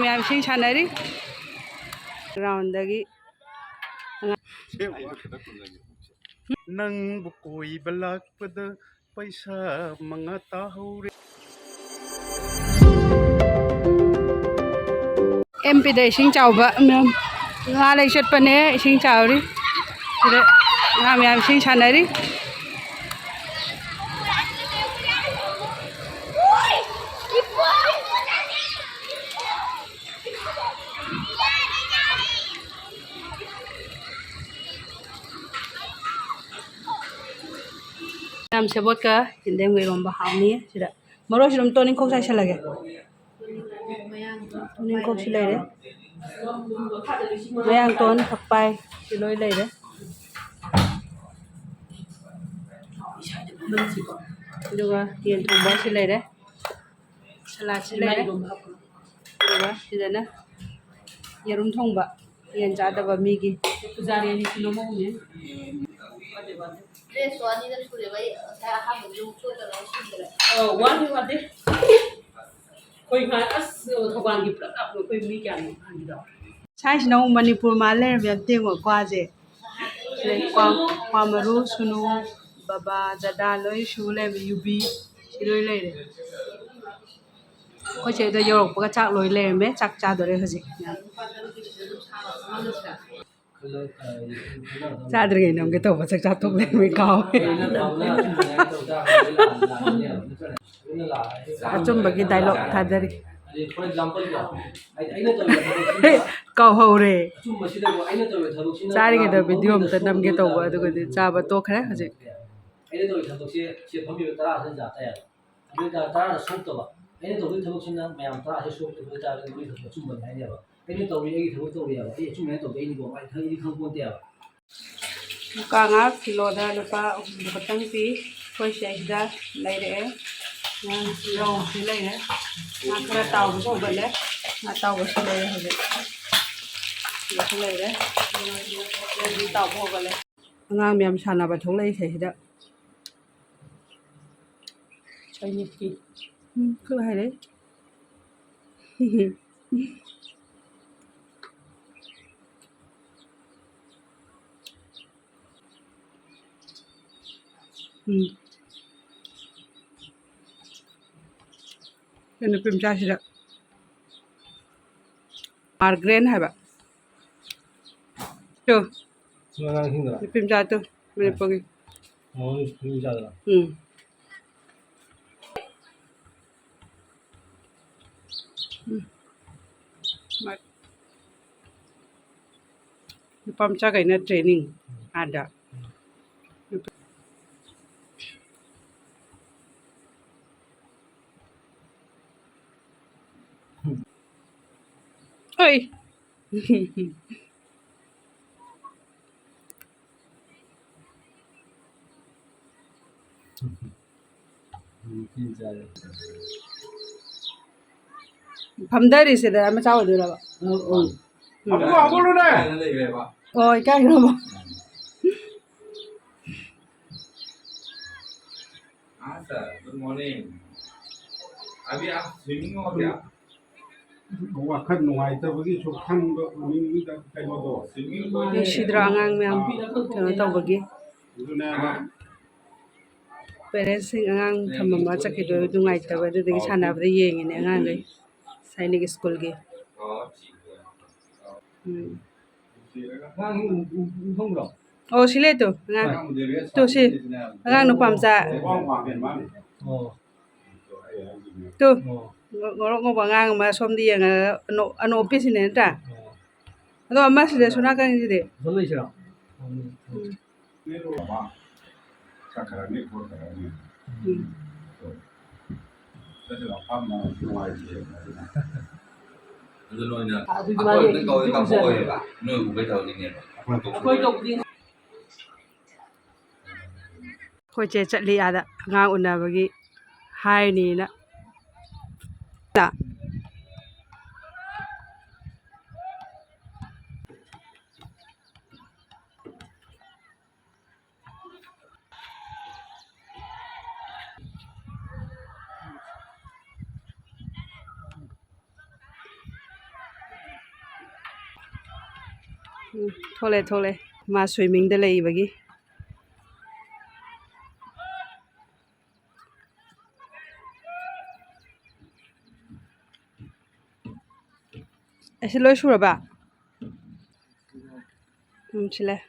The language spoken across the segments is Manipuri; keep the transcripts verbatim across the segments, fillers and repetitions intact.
ꯃꯌꯥꯝ ꯏꯁꯤꯡ ꯁꯥꯟꯅꯔꯤ꯫ ꯒ꯭ꯔꯥꯎꯟꯗꯒꯤ ꯅꯪꯕꯨ ꯀꯣꯏꯕ ꯂꯥꯛꯄꯗ ꯄꯩꯁꯥ ꯃꯉꯥ ꯇꯥꯍꯧꯔꯦ꯫ ꯑꯦꯝ ꯄꯤꯗ ꯏꯁꯤꯡ ꯆꯥꯎꯕ ꯃꯌꯥꯝ ꯉꯥ ꯂꯩ ꯆꯠꯄꯅꯦ꯫ ꯏꯁꯤꯡ ꯆꯥꯎꯔꯤ꯫ ꯁꯤꯗ ꯉꯥ ꯃꯌꯥꯝ ꯏꯁꯤꯡ ꯁꯥꯟꯅꯔꯤ꯫ ꯌꯥꯝ ꯁꯦꯕꯣꯠꯀ ꯌꯦꯟꯗꯦꯝꯒ ꯏꯔꯣꯝꯕ ꯍꯥꯎꯅꯤ꯫ ꯁꯤꯗ ꯃꯔꯣꯏꯁꯨ ꯑꯗꯨꯝ ꯇꯣꯅꯤꯡꯈꯣꯛ ꯆꯥꯏꯁꯜꯂꯒꯦ꯫ ꯇꯣꯅꯤꯡꯈꯣꯛꯁꯨ ꯂꯩꯔꯦ꯫ ꯃꯌꯥꯡꯇꯣꯟ, ꯐꯛꯄꯥꯏ ꯁꯤ ꯂꯣꯏ ꯂꯩꯔꯦ꯫ ꯑꯗꯨꯒ ꯌꯦꯟ ꯊꯣꯡꯕ ꯁꯤ ꯂꯩꯔꯦ꯫ ꯁꯂꯥꯠꯁꯤ ꯂꯩꯔꯦ꯫ ꯑꯗꯨꯒ ꯁꯤꯗꯅ ꯌꯦꯔꯨꯝ ꯊꯣꯡꯕ, ꯌꯦꯟ ꯆꯥꯗꯕ ꯃꯤꯒꯤ꯫ ꯄꯨꯖꯥꯔꯤ ꯑꯅꯤ ꯁꯤꯅꯣ ꯃꯧꯅꯦ꯫ ꯗ꯭ꯔꯦꯁꯁꯨ ꯑꯅꯤꯔꯛ ꯁꯨꯔꯦꯕ ꯑꯩ ꯉꯁꯥꯏ ꯑꯍꯥꯟꯕꯗꯨ ꯁꯣꯏꯗꯅ ꯁꯨꯗ꯭ꯔꯦ꯫ ꯑ, ꯋꯥꯗꯦ, ꯋꯥꯗꯦ꯫ ꯑꯩꯈꯣꯏ ꯉꯥꯏ-, ꯑꯁ, ꯊꯧꯕꯥꯜꯒꯤ ꯄꯨꯂꯞ ꯂꯥꯛꯄꯗꯣ ꯑꯩꯈꯣꯏ ꯃꯤ ꯀꯌꯥꯅꯣ ꯍꯥꯟꯒꯤꯗꯣ? ꯁ꯭ꯋꯥꯏꯁꯤꯅ ꯑꯃꯨꯛ ꯃꯅꯤꯄꯨꯔ ꯃꯥꯜ ꯂꯩꯔꯝꯃꯦ꯫ ꯑꯝꯇ ꯌꯦꯡꯉꯣ ꯀ꯭ꯋꯥꯁꯦ꯫ ꯁꯤꯗ ꯀ꯭ꯋꯥ, ꯀ꯭ꯋꯥ ꯃꯔꯨ, ꯁꯨꯅꯨ, ꯕꯕꯥ, ꯗꯗꯥ ꯂꯣꯏ ꯁꯨ ꯂꯩꯔꯝꯃꯦ꯫ ꯌꯨꯕꯤ ꯁꯤ ꯂꯣꯏ ꯂꯩꯔꯦ꯫ ꯑꯩꯈꯣꯏ ꯆꯦꯗꯣ ꯌꯧꯔꯛꯄꯒ ꯆꯥꯛ ꯂꯣꯏ ꯂꯩꯔꯝꯃꯦ꯫ ꯆꯥꯛ ꯆꯥꯗꯣꯔꯦ ꯍꯧꯖꯤꯛ꯫ ꯆꯥꯗ꯭ꯔꯤꯉꯩ ꯅꯝꯒꯦ ꯇꯧꯕ, ꯆꯥꯛ ꯆꯥ ꯇꯣꯛ ꯂꯩꯔꯝꯃꯦ, ꯀꯥꯎꯋꯦ꯫ ꯑꯆꯨꯝꯕꯒꯤ ꯗꯥꯏꯂꯣꯛ ꯊꯥꯗꯔꯤ꯫ ꯀꯥꯎꯍꯧꯔꯦ꯫ ꯆꯥꯔꯤꯉꯩꯗ ꯚꯤꯗꯤꯑꯣ ꯑꯝꯇ ꯅꯝꯒꯦ ꯇꯧꯕ, ꯑꯗꯨꯒꯗꯤ ꯆꯥꯕ ꯇꯣꯛꯈ꯭ꯔꯦ ꯍꯧꯖꯤꯛ꯫ ꯑꯩꯅ ꯇꯧꯔꯤ ꯊꯕꯛꯁꯦ ꯁꯤꯗ ꯐꯝꯃꯤꯕ ꯇꯔꯥꯁꯤꯅ ꯌꯥ ꯇꯥ ꯌꯥꯔꯣꯏ꯫ ꯑꯗꯨ ꯑꯣꯏꯇꯥꯔꯗꯤ ꯇꯔꯥꯅ ꯁꯣꯛꯇꯕ, ꯑꯩꯅ ꯇꯧꯗꯣꯏ ꯊꯕꯛꯁꯤꯅ ꯃꯌꯥꯝ ꯇꯔꯥꯁꯦ ꯁꯣꯛꯇꯕ ꯑꯣꯏꯇꯥꯔꯒꯗꯤ ꯃꯣꯏ ꯊꯕꯛ ꯑꯆꯨꯝꯕꯅꯤ ꯍꯥꯏꯅꯦꯕ꯫ ꯑꯩꯅ ꯇꯧꯔꯤ ꯑꯩꯒꯤ ꯊꯕꯛ ꯇꯧꯔꯤꯑꯕ, ꯑꯩ ꯑꯆꯨꯝꯕ ꯍꯥꯏꯅ ꯇꯧꯗꯦ, ꯑꯩꯅ ꯏꯕꯣ ꯑꯩ ꯈꯪ-, ꯑꯩꯗꯤ ꯈꯪꯄꯣꯟꯇꯦꯕ꯫ ꯃꯨꯀꯥ ꯉꯥ ꯀꯤꯂꯣꯗ ꯂꯨꯄꯥ ꯑꯍꯨꯝ ꯈꯛꯇꯪ ꯄꯤ꯫ ꯑꯩꯈꯣꯏ ꯁꯤꯗꯩꯁꯤꯗ ꯂꯩꯔꯛꯑꯦ꯫ ꯉꯥ ꯔꯧꯁꯨ ꯂꯩꯔꯦ꯫ ꯉꯥ ꯈꯔ ꯇꯥꯎꯕꯁꯨ ꯍꯧꯒꯠꯂꯦ꯫ ꯉꯥ ꯇꯥꯎꯕꯁꯨ ꯂꯩꯔꯦ ꯍꯧꯖꯤꯛ꯫ ꯁꯤꯗꯁꯨ ꯂꯩꯔꯦ꯫ ꯁꯤꯗꯁꯨ ꯇꯥꯎꯕ ꯍꯧꯒꯠꯂꯦ꯫ ꯑꯉꯥꯡ ꯃꯌꯥꯝ ꯁꯥꯟꯅꯕ ꯊꯣꯛꯂꯛꯏ ꯁꯤꯗꯩꯁꯤꯗ꯫ ꯆꯥꯏꯅꯤꯁꯀꯤ꯫ ꯎꯝ, ꯈꯔ ꯍꯥꯏꯔꯛꯏ꯫ ꯎꯝ꯫ ꯁꯤ ꯅꯨꯄꯤ ꯃꯆꯥꯁꯤꯗ ꯃꯥꯔꯒ꯭ꯔꯦꯟ ꯍꯥꯏꯕ꯫ ꯇꯨ꯫ ꯁꯤ ꯑꯉꯥꯡꯁꯤꯡꯗꯨꯔꯣ? ꯅꯨꯄꯤ ꯃꯆꯥ ꯇꯨ, ꯃꯅꯤꯄꯨꯔꯒꯤ꯫ ꯑꯣ, ꯅꯨꯄꯤ ꯃꯆꯥꯗꯨꯔꯣ? ꯎꯝ꯫ ꯎꯝ꯫ ꯃꯥ-, ꯅꯨꯄꯥ ꯃꯆꯥꯈꯩꯅ training ꯑꯥꯗ꯫ ꯍꯣꯏ꯫ ꯐꯝꯊꯔꯤꯁꯤꯗ ꯃꯆꯥ ꯑꯣꯏꯗꯣꯏꯔꯕ? ꯎꯝ꯫ ꯑꯣ, ꯏꯀꯥꯏꯈ꯭ꯔꯕ? हाँ सर, गुड मॉर्निंग। अभी आप स्विमिंग हो क्या? ꯋꯥꯈꯜ ꯅꯨꯡꯉꯥꯏꯇꯕꯒꯤ ꯁꯨꯝ ꯈꯟꯕ ꯃꯤꯗ ꯀꯩꯅꯣꯗꯣ, ꯅꯨꯡꯁꯤꯗ꯭ꯔꯣ ꯑꯉꯥꯡ ꯃꯌꯥꯝ ꯀꯩꯅꯣ ꯇꯧꯕꯒꯤ? ꯑꯗꯨꯅꯦꯕ꯫ Parentsꯁꯤꯡ ꯑꯉꯥꯡ ꯊꯝꯃꯝꯃ ꯆꯠꯈꯤꯗꯣꯏ ꯅꯨꯡꯉꯥꯏꯇꯕ, ꯑꯗꯨꯗꯒꯤ ꯁꯥꯟꯅꯕꯗ ꯌꯦꯡꯉꯤꯅꯦ ꯑꯉꯥꯡꯈꯩ ꯁꯥꯏꯅꯤꯛ ꯁ꯭ꯀꯨꯜꯒꯤ꯫ ꯎꯝ꯫ ꯑꯉꯥꯡ ꯎ-, ꯎ-, ꯎ-, ꯎ-, ꯎ-, ꯑꯣ, ꯁꯤ ꯂꯩ ꯇꯨ, ꯑꯉꯥꯡ꯫ ꯇꯨ, ꯁꯤ꯫ ꯑꯉꯥꯡ ꯅꯨꯄꯥ ꯃꯆꯥ꯫ ꯑꯣ꯫ ꯇꯨ꯫ ꯑꯣ꯫ ꯉꯧ-, ꯉꯧꯔꯣꯛ ꯉꯧꯕ ꯑꯉꯥꯡ ꯑꯃ ꯁꯣꯝꯗ ꯌꯦꯡꯉꯒ ꯑꯅꯣ-, ꯑꯅꯣꯞ ꯎꯞꯄꯤꯁꯤꯅꯦ ꯅꯠꯇ꯭ꯔꯥ? ꯑꯣ꯫ ꯑꯗꯣ ꯑꯃꯁꯤꯗꯤ ꯑꯁꯣꯝ ꯅꯥꯀꯟꯒꯤꯁꯤꯗꯤ꯫ ꯑꯗꯨꯝ ꯂꯩꯁꯤꯔꯣ? ꯎꯝ꯫ ꯎꯝ꯫ ꯆꯠꯈ꯭ꯔꯅꯤ ꯈꯣꯠꯈ꯭ꯔꯅꯤ꯫ ꯎꯝ꯫ ꯆꯠꯁꯤꯔ ꯐꯝꯃ ꯅꯨꯡꯉꯥꯏꯇꯦ꯫ ꯑꯗꯨ ꯅꯣꯏꯅ ꯑꯗꯨꯗꯤ ꯑꯩꯈꯣꯏ ꯃꯥꯗꯤ ꯑꯗꯨꯝ ꯀꯧꯏ ꯎꯖꯔꯦ꯫ ꯀꯥꯞꯊꯣꯛꯑꯣꯏꯕ꯫ ꯅꯣꯏ ꯎꯕꯩ ꯊꯕꯛꯅꯤꯅꯦꯕ꯫ ꯑꯩꯈꯣꯏ ꯇꯧꯕꯗꯤ ꯑꯩꯈꯣꯏ ꯆꯦ ꯆꯠꯂꯤ ꯑꯥꯗ ꯑꯉꯥꯡ ꯎꯅꯕꯒꯤ ꯍꯥꯏꯅꯤꯅ꯫ ꯎꯝ, ꯊꯣꯛꯂꯛꯑꯦ, ꯊꯣꯛꯂꯛꯑꯦ꯫ ꯃꯥ swimmingꯗ ꯂꯩꯕꯒꯤ꯫ ꯑꯁꯤ ꯂꯣꯏ ꯁꯨꯔꯕ? ꯎꯝ, ꯁꯤ ꯂꯩ꯫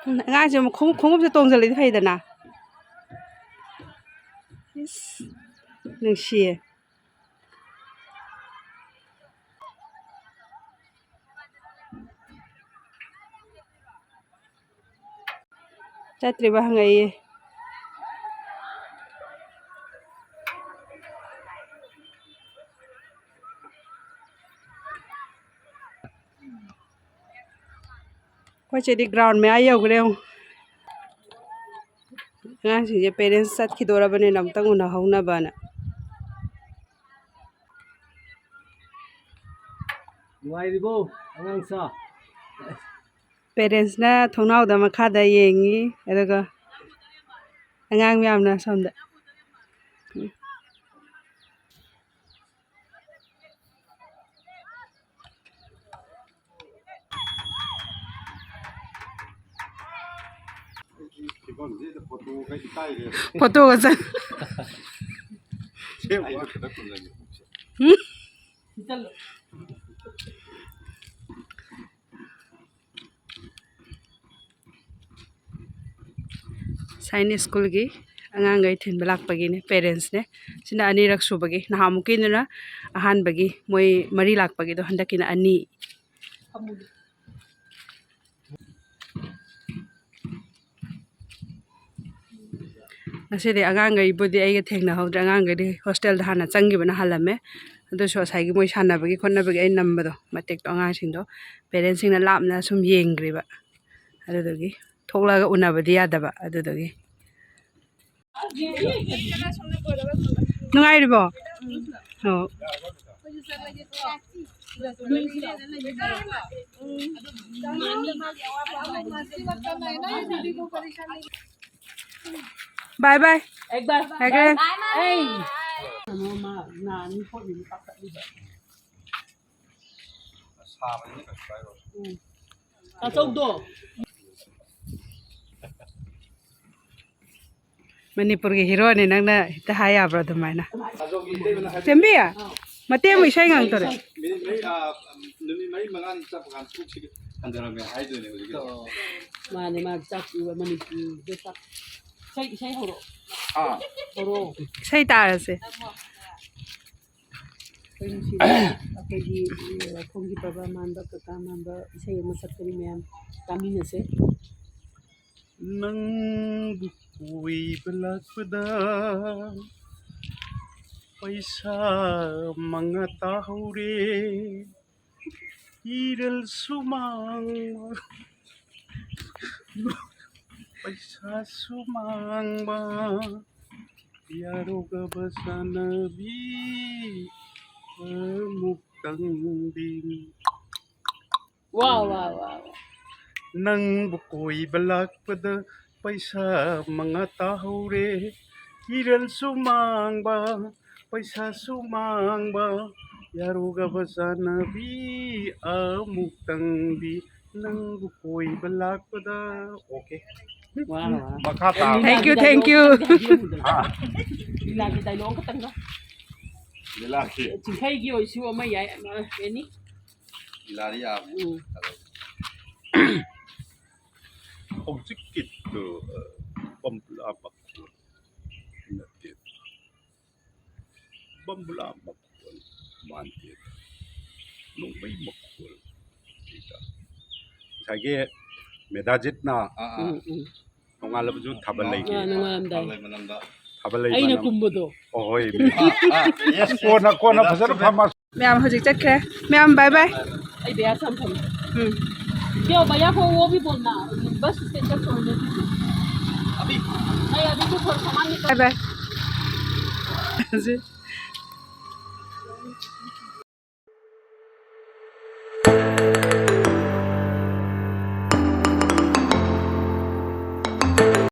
ꯎꯝ, ꯑꯉꯥꯡꯁꯦ ꯑꯃꯨꯛ ꯈꯣꯡꯎꯞ, ꯈꯣꯡꯎꯞꯁꯦ ꯇꯣꯡꯁꯤꯜꯂꯗꯤ ꯐꯩꯗꯅ꯫ ꯏꯁ, ꯅꯨꯡꯁꯤꯌꯦ꯫ ꯆꯠꯇ꯭ꯔꯤꯕ ꯍꯪꯉꯛꯏꯌꯦ꯫ ꯑꯩꯈꯣꯏ ꯆꯦꯗꯤ ground ꯃꯌꯥ ꯌꯧꯈ꯭ꯔꯦ ꯌꯦꯡꯉꯨ꯫ ꯑꯉꯥꯡꯁꯤꯡꯁꯦ parents ꯆꯠꯈꯤꯗꯣꯔꯕꯅꯤꯅ ꯑꯃꯨꯛꯇꯪ ꯎꯅꯍꯧꯅꯕꯅ꯫ ꯅꯨꯡꯉꯥꯏꯔꯤꯕꯣ ꯑꯉꯥꯡ ꯁꯥ? Parentsꯅ ꯊꯣꯡꯅꯥꯎꯗ ꯃꯈꯥꯗ ꯌꯦꯡꯉꯤ, ꯑꯗꯨꯒ ꯑꯉꯥꯡ ꯃꯌꯥꯝꯅ ꯁꯣꯝꯗ꯫ ꯐꯤꯕꯝꯁꯤꯗ ꯐꯣꯇꯣꯒ ꯏꯀꯥꯏꯔꯦ꯫ ꯐꯣꯇꯣꯒ ꯆꯪ- ꯑꯩꯁꯨ ꯈꯤꯇꯪ ꯀꯨꯝꯖꯒꯦ꯫ ꯁꯥꯏꯟ ꯁ꯭ꯀꯨꯜꯒꯤ ꯑꯉꯥꯡꯈꯩ ꯊꯤꯟꯕ ꯂꯥꯛꯄꯒꯤꯅꯦ, parentsꯅꯦ꯫ ꯁꯤꯅ ꯑꯅꯤꯔꯛ ꯁꯨꯕꯒꯤ, ꯅꯍꯥꯟꯃꯨꯛꯀꯤꯗꯨꯅ ꯑꯍꯥꯟꯕꯒꯤ, ꯃꯣꯏ ꯃꯔꯤ ꯂꯥꯛꯄꯒꯤꯗꯣ, ꯍꯟꯗꯛꯀꯤꯅ ꯑꯅꯤ꯫ ꯉꯁꯤꯗꯤ ꯑꯉꯥꯡꯈꯩꯕꯨꯗꯤ ꯑꯩꯒ ꯊꯦꯡꯅꯍꯧꯗ꯭ꯔꯦ, ꯑꯉꯥꯡꯈꯩꯗꯤ hostelꯗ ꯍꯥꯟꯅ ꯆꯪꯈꯤꯕꯅ ꯍꯥꯜꯂꯝꯃꯦ꯫ ꯑꯗꯨꯁꯨ ꯉꯁꯥꯏꯒꯤ ꯃꯣꯏ ꯁꯥꯟꯅꯕꯒꯤ ꯈꯣꯠꯅꯕꯒꯤ ꯑꯩ ꯅꯝꯕꯗꯣ, ꯃꯇꯦꯛꯇꯣ, ꯑꯉꯥꯡꯁꯤꯡꯗꯣ parentsꯁꯤꯡꯅ ꯂꯥꯞꯅ ꯁꯨꯝ ꯌꯦꯡꯈ꯭ꯔꯤꯕ, ꯑꯗꯨꯗꯨꯒꯤ ꯊꯣꯛꯂꯛꯑꯒ ꯎꯅꯕꯗꯤ ꯌꯥꯗꯕ, ꯑꯗꯨꯗꯨꯒꯤ꯫ ꯅꯨꯡꯉꯥꯏꯔꯤꯕꯣ? ꯑꯣ꯫ Bye bye. एक बार। Bye bye. Hey. ꯅꯣꯡꯃ ꯅꯥꯅꯤ ꯈꯣꯠꯅꯤꯅ ꯄꯥꯈꯠꯂꯤꯕ꯫ ꯎꯝ꯫ ꯇꯥꯆꯧꯗꯣ꯫ ꯃꯅꯤꯄꯨꯔꯒꯤ ꯍꯤꯔꯣꯅꯤ ꯅꯪꯅ ꯍꯦꯛꯇ ꯍꯥꯏ ꯌꯥꯕ꯭ꯔꯣ ꯑꯗꯨꯃꯥꯏꯅ? ꯆꯦꯝꯕꯤ, ꯃꯇꯦꯛ ꯑꯃ ꯏꯁꯩ ꯉꯥꯡꯇꯣꯔꯦ꯫ ꯃꯤꯅꯤꯠ ꯃꯔꯤ, ꯑ, ꯅꯨꯃꯤꯠ ꯃꯔꯤ ꯃꯉꯥꯅꯤ ꯆꯠꯄ ꯀꯥꯟꯗ ꯄꯨꯛꯁꯤ ꯍꯟꯊꯔꯝꯃꯦ ꯍꯥꯏꯗꯣꯏꯅꯦ ꯍꯧꯖꯤꯛꯀꯤꯗꯣ꯫ ꯃꯥꯅꯦ, ꯃꯥ ꯆꯥꯛ ꯄꯤꯕ ꯃꯅꯤꯄꯨꯔꯗ ꯆꯥꯛ꯫ ꯏꯁꯩ, ꯏꯁꯩ ꯍꯧꯔꯛꯑꯣ꯫ ꯑꯥ꯫ ꯍꯧꯔꯛꯑꯣ꯫ ꯏꯁꯩ ꯇꯥꯔꯁꯦ꯫ ꯑꯩꯈꯣꯏ ꯅꯨꯡꯁꯤꯕ, ꯑꯩꯈꯣꯏꯒꯤ, ꯑ, ꯈꯣꯡꯒꯤ ꯄ꯭ꯔꯕ ꯃꯥꯟꯕ, ꯀꯀꯥ ꯃꯥꯟꯕ ꯏꯁꯩ ꯑꯃ ꯁꯛꯀꯅꯤ, ꯃꯌꯥꯝ ꯇꯥꯃꯤꯟꯅꯁꯦ꯫ ꯅꯪꯕꯨ ꯀꯣꯏꯕ ꯂꯥꯛꯄꯗ ꯄꯩꯁꯥ ꯃꯉꯥ ꯇꯥꯍꯧꯔꯦ, ꯏꯔꯜꯁꯨ ꯃꯥꯡꯕ, ꯄꯩꯁꯥꯁꯨ ꯃꯥꯡꯕ, ꯌꯥꯔꯣꯒꯕ ꯆꯥꯅꯕꯤ ꯑꯃꯨꯛꯇꯪꯗꯤ꯫ ꯋꯥ, ꯋꯥ, ꯋꯥ, ꯋꯥ꯫ ꯅꯪꯕꯨ ꯀꯣꯏꯕ ꯂꯥꯛꯄꯗ ꯄꯩꯁꯥ ꯃꯉꯥ ꯇꯥꯍꯧꯔꯦ, ꯏꯔꯜꯁꯨ ꯃꯥꯡꯕ, ꯄꯩꯁꯥꯁꯨ ꯃꯥꯡꯕ, ꯌꯥꯔꯣꯒꯕ ꯆꯥꯅꯕꯤ ꯑꯃꯨꯛꯇꯪꯗꯤ ꯅꯪꯕꯨ ꯀꯣꯏꯕ ꯂꯥꯛꯄꯗ꯫ ꯑꯣꯀꯦ꯫ ꯋꯥ, ꯋꯥ꯫ ꯃꯈꯥ ꯇꯥꯕ꯫ Thank you, thank you꯫ Ah. ꯂꯤꯂꯥꯒꯤ dialogue ꯈꯛꯇꯪꯒ꯫ ꯂꯤꯂꯥꯒꯤ꯫ ꯆꯤꯡꯈꯩꯒꯤ ꯑꯣꯏꯁꯨ ꯑꯃ ꯌꯥꯏ, ꯑꯃ ꯑꯦꯅꯤ꯫ ꯂꯤꯂꯥꯗꯤ ꯌꯥꯕꯅꯤ꯫ ꯎꯝ꯫ ꯍꯧꯖꯤꯛꯀꯤꯗꯨ, ꯑ, ꯕꯝꯕꯨꯂꯥ ꯃꯈꯣꯟ ꯅꯠꯇꯦ꯫ ꯕꯝꯕꯨꯂꯥ ꯃꯈꯣꯟ ꯃꯥꯟꯗꯦꯗ꯫ ꯅꯣꯡꯃꯩ ꯃꯈꯣꯟ ꯁꯤꯗ꯫ ꯉꯁꯥꯏꯒꯤ ꯃꯦꯙꯥꯖꯤꯠꯅ ꯑꯥ, ꯑꯥ꯫ ꯎꯝ, ꯎꯝ꯫ ꯅꯣꯡꯉꯥꯜꯂꯕꯁꯨ ꯊꯥꯕꯜ ꯂꯩꯒꯦ꯫ ꯑꯥ, ꯅꯣꯡꯉꯥꯜꯂꯝꯗꯥꯏ꯫ ꯊꯥꯕꯜ ꯃꯅꯝꯗ꯫ ꯊꯥꯕꯜ ꯂꯩ ꯑꯩꯅ ꯃꯅꯝ꯫ ꯀꯨꯝꯕꯗꯣ꯫ ꯑꯣ, ꯍꯣꯏ꯫ ꯑꯥ, ꯑꯥ, yes, yes꯫ ꯀꯣꯟꯅ, ꯀꯣꯟꯅ ꯃꯦꯙꯥꯖꯤꯠ ꯐꯖꯅ ꯐꯝꯃꯁꯤ꯫ ꯃꯌꯥꯝ ꯍꯧꯖꯤꯛ ꯆꯠꯈ꯭ꯔꯦ꯫ ꯃꯌꯥꯝ bye bye꯫ ꯑꯩ ꯕꯌꯥ ꯁꯝꯐꯝ꯫ ꯎꯝ꯫ क्यों भैया को वो भी बोलना, बस स्टैंड तक छोड़ने के लिए। अभी? नहीं, अभी तो थोड़ा सामान निकाल। Bye bye।